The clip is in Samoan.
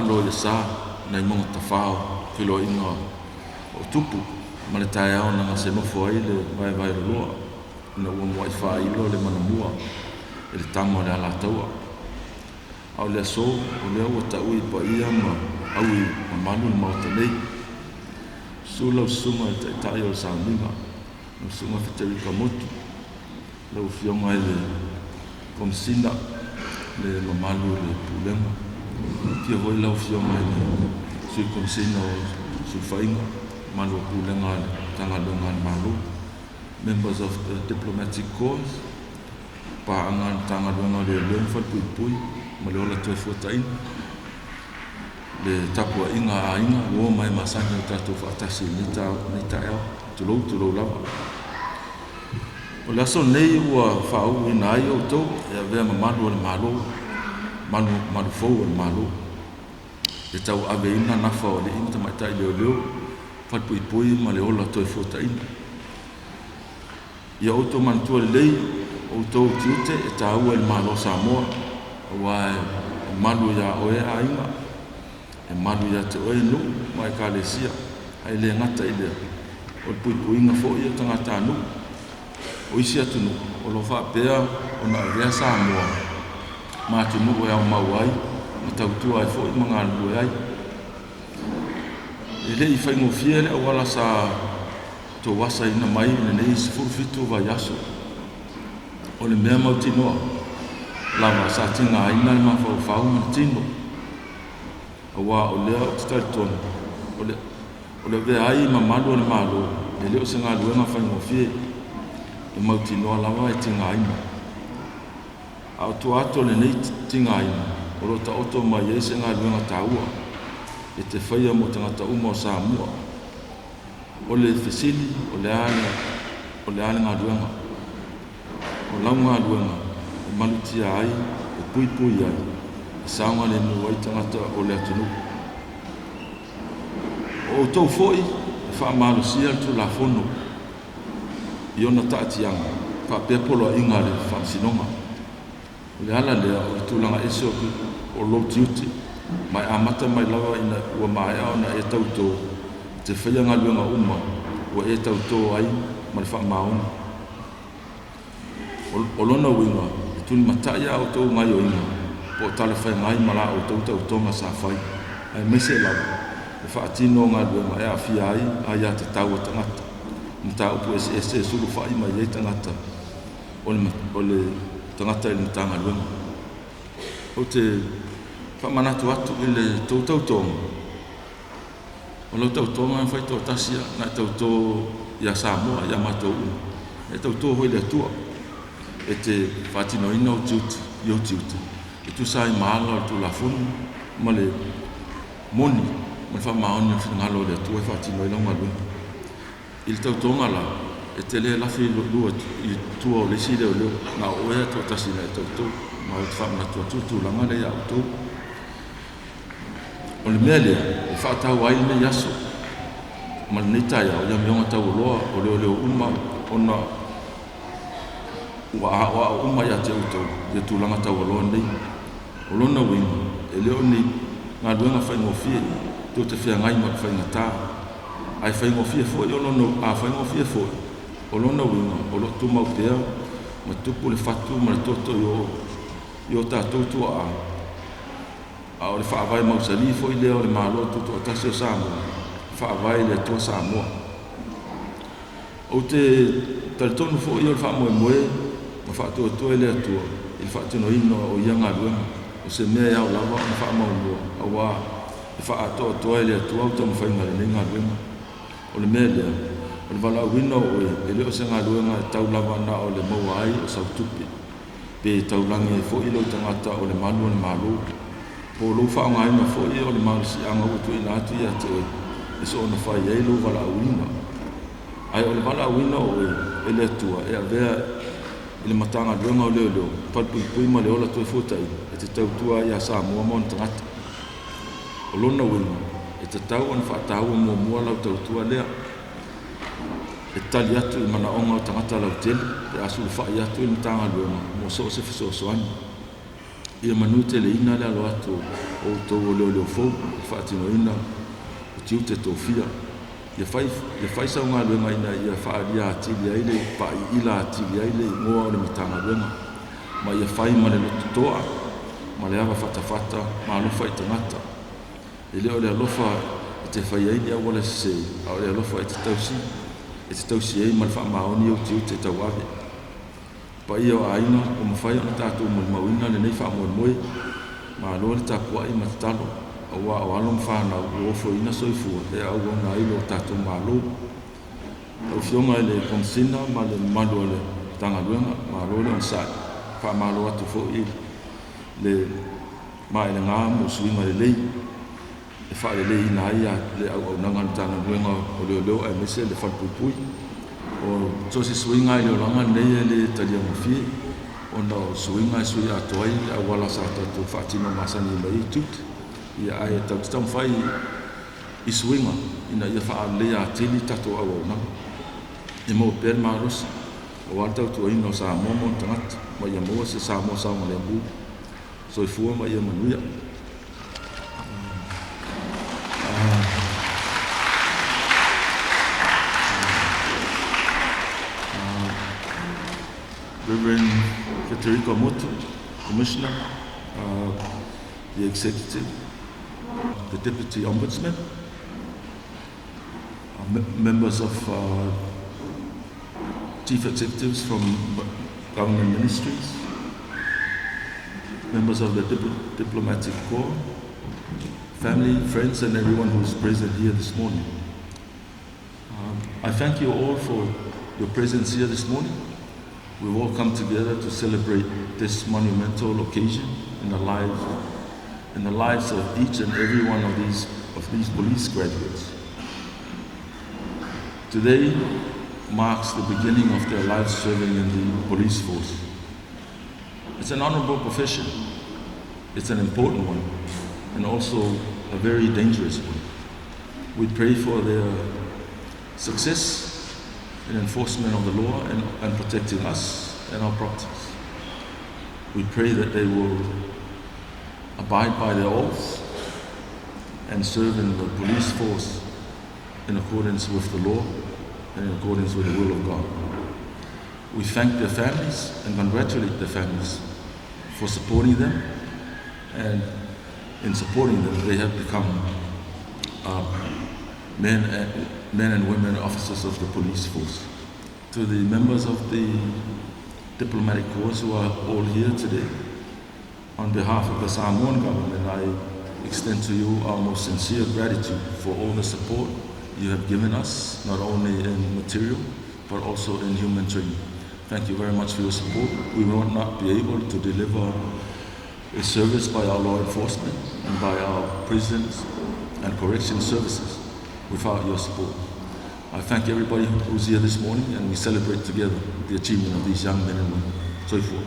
alo i le sa nai mauga tafā o feloaiga o tupu ma le taeao na gasenofo ai le vaevaeloloa ina ua muai faailo le manamua i le tama o le Alataua. A o le aso, o lea ua taui i paia ma aui mamalu le Maota nei. Susu lau Susuga i le Taitai o le Sauniga, lau Susuga Feterika Motu, lau Afioga i le Komesina, le mamalu o le Pulega. Afio foi lau Afioga i le Sui Komesina o Sulufaiga, mamalu o Pulega a le Matagaluega a le Malo, members of the Diplomatic Corps, paaga a le Matagaluega o Leoleo ma Falepuipui ma le Ola Toefuataina, le tapuaiga a aiga, uo ma e masani o tatou faatasi i lenei taeao. Tulou, tulou lava. O le aso lenei ua faauuina ai outou e avea ma malu o le Malo, malu fou o le Malo, e tauaveina nafa o alii ma tamaitai leoleo, falepuipui ma le ola toefuataina. Ia outou manatua lelei outou tiute e taua i le Malo o Samoa, aua e malu ia oe aiga, e malu ia te oe nuu ma ekalesia, ae le gata i lea, o le puipuiga foi o tagatanuu o isi atunuu o lo o faapea ona avea Samoa ma atunuu e aumau ai ma tautua ai foi ma galulue ai. E le i faigofie le auala sa tou asaina mai i lenei 17 vaiaso. O le mea mautinoa lava sa tigaina le mafaufau ma le tino, aua o lea ou te talitonu o le avea ai i mamalu o le Malo e le o se galuega faigofie, e mautinoa lava e tigaina. A o tua atu o lenei tigaina, o lo o taoto mai ai se galuega taua e te faia mo tagata uma o Samoa. O le fesili, o le a le galuega? O lau galuega e malutia ai, e puipui ai, e saogalemu ai tagata o le atunuu. O outou foi e faamalosia le Tulafono i ona taatiaga faapea poloaiga a le Faamasinoga. O le ala lea o le tulaga ese o lou tiute, ma e amata mai lava ina ua maea ona e tautō i te faia galuega uma ua e tautō ai ma le faamaoni. O lona uiga, e tulimatai a outou gaioiga po o talafeagai ma la outou tautoga sa fai, aemaise lava le faatino o galuega e aafia ai aiatatau a tagata, mataupu eseese e sulufai mai ai tagata o le tagata i le Matagaluega. Ou te faamanatu atu i le tou tautoga, o lau tautoga e faitoatasi na e tautō ia Samoa, ia matou uma, e tautō foi i le Atua e te faatinoina ou tiute, i ou tiute, e tusa ai ma ala o le Tulafono ma le moni ma le faamaoni o le finagalo o le Atua e faatino ai lau galuega. I le tautoga la, e te le lafi lua i tua o le isi leoleo, na o oe lava e toatasi na e tautō, ma ou te faamanatu atu le tulaga lea ia outou. O le mea lea e faataua ai lenei aso ma lenei taeao i amioga taualoa o leoleo uma ona ua aoao uma ia te outou ia tulaga taualoa nei. O lona uiga, e le o ni galuega faigofie tou te feagai ma le faigata, ae faigofie foi o lona, a faigofie foi, o lona uiga o lo o tumau pea ma tupu le fatu ma le toto i o tatou tuaa, a o le faavae mausali foi lea o le Malo Tutoatasi o Samoa, e faavae i le Atua Samoa. Ou te talitonu foi o le faamoemoe ma faatuatua i le Atua i le faatinoina o ia galuega, o se mea e ao lava ona faamaumua, aua e faaatoatoa e le Atua au taumafaiga i lenei galuega. O le mea lea, o le valaauina o oe e le o se galuega e tau lava na o le maua ai o sau tupe, pe taulagi ai foi lou tagata o le malu o le Malo, po o lou faaaogaina foi o le malosiaga ua tuuina atu ia te oe e soona fai ai lou valaauina. Ae o le valaauina o oe e le Atua e avea i le Matagaluega o Leoleo, Falepuipui ma le Ola Toefuataina e te tautua ai ia Samoa ma ona tagata. O lona uiga, e tatau ona faataua muamua lau tautua lea e tali atu i manaoga o tagata lautele pe a sulufai atu i le Matagaluega mo so o se fesoasoani. Ia manuteleina le alo atu o outou o leoleo fou i le faatinoina o tiute tofia. Ia fai, ia fai sau galuega ina ia faaalia atili ai le faaiila atili ai le igoa o le Matagaluega, ma ia fai ma le loto toa ma le ava fatafata ma alofa i tagata. E le o le alofa e te fai ai ni auala sese, a o le alofa e te tausi ai ma le faamaoni ou tiute tauave. Paia o aiga, ua mafai ona tatou molimauina lenei faamoemoe. Malo le tapuai ma tatalo, aua o alo ma fanau ua ofoina soifua e auauna ai lo tatou Malo. Lau Afioga i le Komesina ma le mamalu o le Matagaluega, malo le onosai. Faamalo atu foi le maelega mo suiga lelei e faaleleiina ai le auaunaga a le Matagaluega o Leoleo aemaise le Falepuipui. O so o se suiga i le olaga lenei e le taliagofie, ona o suiga e sui atoa ai le auala sa tatou faatino masani mai ai tiute. Ia ae tatou te taumafai i suiga ina ia faaleleia atili tatou auaunaga e maua pea le malosi aua le tautuaina o Samoa ma ona tagata, ma ia maua se Samoa saogalemu. Soifua ma ia manuia. Reverend Federico Motu, Commissioner, the Executive, the Deputy Ombudsman, members of Chief Executives from government ministries, members of the diplomatic corps, family, friends, and everyone who is present here this morning. I thank you all for your presence here this morning. We've all come together to celebrate this monumental occasion in the lives of each and every one of these police graduates. Today marks the beginning of their lives serving in the police force. It's an honorable profession. It's an important one and also a very dangerous one. We pray for their success in enforcement of the law and protecting us and our properties. We pray that they will abide by their oaths and serve in the police force in accordance with the law and in accordance with the will of God. We thank their families and congratulate their families for supporting them, and in supporting them, they have become men and women officers of the police force. To the members of the diplomatic corps who are all here today, on behalf of the Samoan government, I extend to you our most sincere gratitude for all the support you have given us, not only in material, but also in human training. Thank you very much for your support. We will not be able to deliver a service by our law enforcement and by our prisons and correction services without your support. I thank everybody who's here this morning, and we celebrate together the achievement of these young men and women. Soifua.